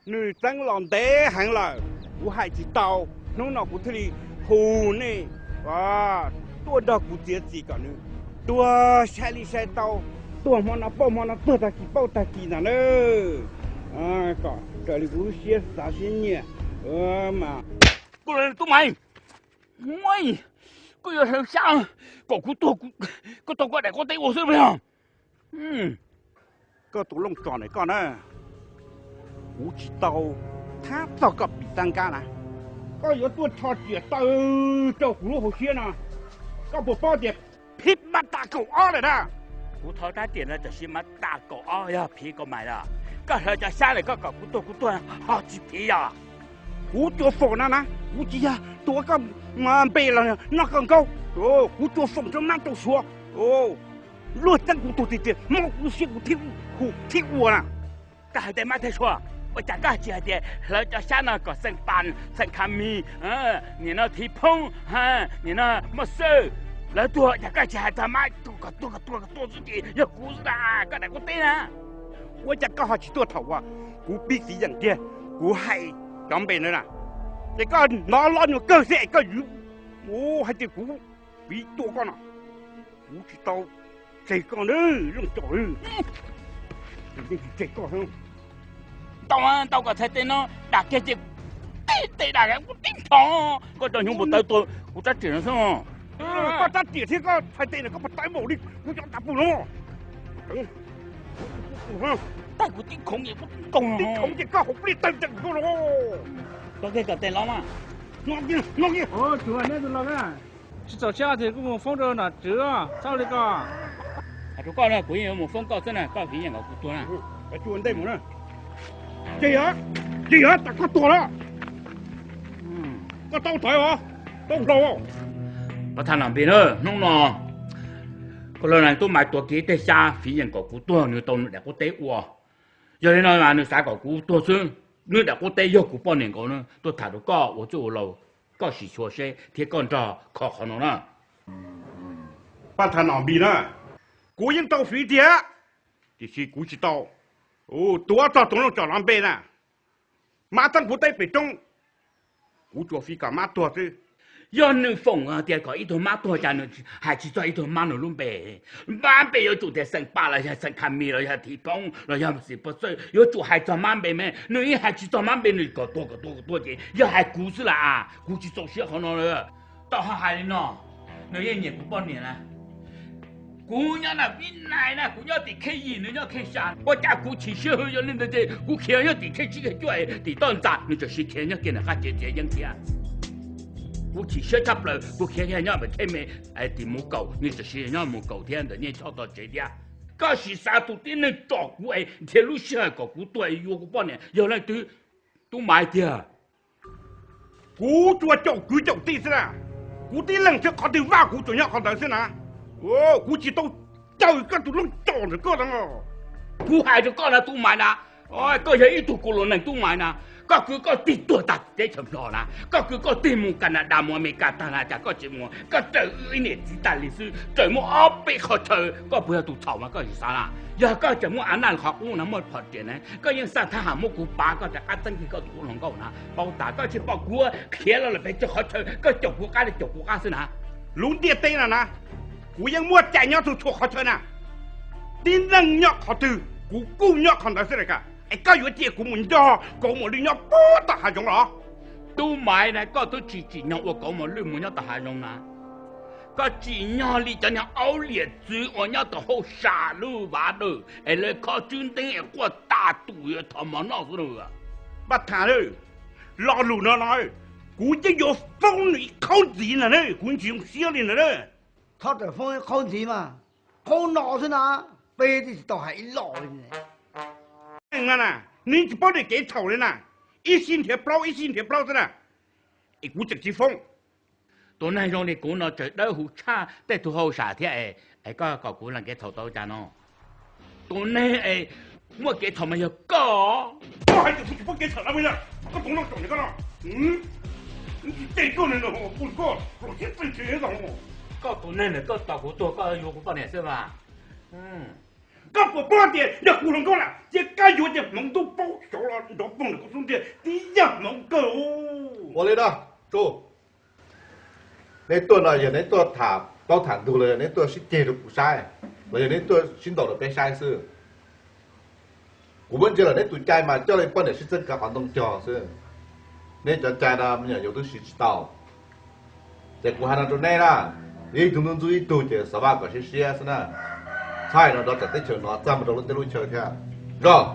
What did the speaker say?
Nws txeeb los ntev heev lawm, kuv hais tsis tau. Hnub no kuv thiaj li hu nej tuaj nrog kuv txiav txim kom nws tuag sai li sai tau, tuag hmo no pauj hmo no, tuag tag kis pauj tag kis ntag na. Kom raws li kuv lub siab xav siab nyiam mas. Tub Maiv, koj yuav hlawv xyab kom kuv tuag, koj tau koj daim qub teb ua xwb los? Koj tus looj tso ntawm koj na, kuv tsis tau thab txog koj pim tab nkab na. Koj yuav tuaj rho riam taw rau kuv lub hauv siab no, koj puas paub tias phib mab tag kaum ob lawm na? Kuv thov rab riam no tam sim mab tag kaum ob yog phiv kaus mais los? Koj hlawv cov xyab lawm koj kom kuv tuag kuv tuag ho tsis phiv yog? Kuv tsuas foom no na, kuv tsis yog tuav koj npe los noj koj nkaub, kuv tsuas foom rau mab rau suav. Luag txeeb kuv tuag tiag tiag, mob kuv siab kuv thiaj hu thiab ua na. Koj hais tej mab thiab suav, ua cas koj tsis hais tias hlawv cov xyab no kom xeem pas, xeem kha mis, nim no thiv phoob, nim no muaj xwb, lawv tuag, cas koj tsis hais txog mab, kom tuag kom tuag kom tuag xwb ces yog kuv xwb na, koj daim qub teb na. Ua cas koj ho tsis tuaj thaum uas kuv pib txiv yeem tiag, kuv hais cov npe na, ces koj hnov loj nyuag kawg xwb es koj yuav hais tias kuv piv tua koj no. Kuv tsis tau tseg koj na, looj tso, kuv yeej tsis tseg koj. Ntau, ntau kom txhais tes no dam kiag ces tib tes dam kiag kuv tib nrho, koj cov hnyuv npua tawv tua kuv rab riam no xwb. Koj rab riam thiab koj txhais tes no koj puas tawv npaum li kuv cov tas pug no? Tawv kuv tib khoov es kuv tib nkaus, tib khoov ces koj hauv pliaj tawg tawg koj los. Koj kiag kom tes los mas. No kiag, no kiag. Tsis txaus siab ces kuj mus foob rau nom tswv, txhob li ko. Hais rau koj na, kuv yeej yuav mus foob koj xwb na, koj fiv yeem kom kuv tuag na. Ua ntej mus na. Ces yog, ces yog tas koj tuag lawm, koj tau tawv os, tau hlau. Pab thab nom npis na, hnub no koj los neeg tub mais tuav kiag tej xyab fiv yeem kom kuv tuag, nws tau nws daim qub teb ua. Yog li no mas nws xav kom kuv tuag xwb. Nws daim qub teb yog kuv poj niam nkaus na, tuaj tham rau koj ua txwj ua laus, koj sim xyuas seb thiab koj nrog kho qhov no na. Pab thab nom npis na, kuv yeej tau fiv tiag, tiam sis kuv tsis tau tuav txog tus looj tso no npe na. Mab txeeb kuv teb pem roob, kuv tsuas fiv kom mab tuag xwb. Yog nws foom tias kom ib tug mab tuag cas nws hais tsis txog ib tug mab nws lub npe. Mab npe yuav tsum tias xeem pas los yog xeem kha mis los yog thim phoob los yog xim pov txawj, yuav tsum hais txog mab npe me. Nws yeej hais tsis txog mab npe, nws kom tuag kom tuag kom tuag ces yog hais kuv xwb las. Kuv tsis txaus siab qhov no li. Tau ho hais li no, nws yeej nyiam kuv poj niam na. Kuv nyob na, vib nais na, kuv nyob tim khej yim, nws nyob khej xya, ua cas kuv chim siab hwv yog li ntawd ces kuv khiav nyob tim khej tsib khej cuaj tim toj ntxas, nws txawm sis khiav nyob kiag ntawm qab tsev txiav yeeb thiab. Kuv chim siab tshaj plaws, kuv khiav kiag nyob pem khej me tim mus kaum, nws txawm sis nyob mus kaum thiab ntawm Nyiaj Choj tog tsev thiab. Koj sim xav tus tib neeg tsom kuv es nrhiav lub sij hawm kom kuv tuag es yuav kuv poj niam yog leej twg? Tub Maiv tiag. Kuv tsuas caum kwv caum tij xwb na. Kuv tib leeg thiab qhov twg vaj kuv tsuas nyob qhov ntawd xwb na. Kuv tsis tau caw koj tus looj tso ntawm koj no. Kuv hais rau koj na Tub Maiv na, koj yog ib tug kuv los neeg Tub Maiv na, koj kwv koj tij tuag tag teb chaws Nplog na, koj kwv koj tij mus Kanadas mus Amelikas tag na, cas koj tsis mus, koj raws wb ib niam txiv tag li xwb, raws muaj ob peb qhov chaw, koj puas yog tus txhaum mas koj tsis xav na? Yog koj tseem muaj av naj qhov qub no muaj phom riam na, koj yeej xaj thab ham muab kuv pav koj rov qab txeeb kiag koj tus qub hluas nkauj na. Paub tas koj tsis pom kuv khiav los lawm pem tsawg qhov chaw, koj caum kuv qab li caum kuv qab xwb na. Lub ntiaj teb no na, kuv yeej muaj cai nyob txhua txhua qhov chaw na. Tib neeg nyob qhov twg kuv kuj nyob qhov ntawd xwb na. Es koj yuav cia kuv mus nrog Kauv Mos Lwj nyob puag tom hav zoov los? Tub Maiv na, koj twb tsis tsim nyog ua Kauv Mos Lwj mus nyob tom hav zoov na. Koj tsim nyog li cov niag aub liam txwv uas nyob tom hauj sam lub vav dawm es lawv khob tswb nteeb es quaj tas tus yuav thov mov noj xwb na. Pab thab, lo lus no no, kuv yeej yuav foob nws ib qhaub ntxiv ntag na, kuv tsis zoo siab li ntag na. Txhob rawm foob ib qhaub ntxiv mas, qhaub no xwb na, peb twb tsis tau hais ib los li. Nws tsis paub niam kev txhaum li na, ib sij nrhiav plaub ib sij nrhiav plaub xwb na, es kuv tseem tsis foob. Tus neeg zoo li kuv no tseem dawb huv tshaj tej tug hauj sam thiab es koj kom kuv lees kev txhaum tau cas no? Tus neeg es muaj kev txhaum mas yog koj. Koj hais tias kuv tsis paub kev txhaum no, koj tus looj tso ntawm koj no, tsis tej koj, koj los siab txwj tsis zoo. Koj tus neeg ntawm koj tos kuv tuag koj yuav kuv poj niam xwb mas. Koj puas paub tias yog kuv hluas nkauj lawm ces koj yuav tias hmoov ntuj paub xyov los nrov poog ntawm koj xub ntiag tib yam hmoov kawg. Ua li no, neb tuaj no yog neb tuaj tham plaub tham ntug los yog neb tuaj sib ceg rau kuv saib, los yog neb tuaj sib ntaus rau peb saib xwb? Kuv muab ntsia lawm neb tus cai mas coj li poj niam sib txeeb kav qhov ntoo cog xwb. Neb cov cai no me nyuam yaus twb siv tsis tau. Ces kuv hais no rau neb na, ib tug ntxub ntxub ib tug ces xav vaj kom siab siab xwb na. Txhob hais no rau tom teb chaws no txog mus rau lub teb lub chaw thiab. Zog.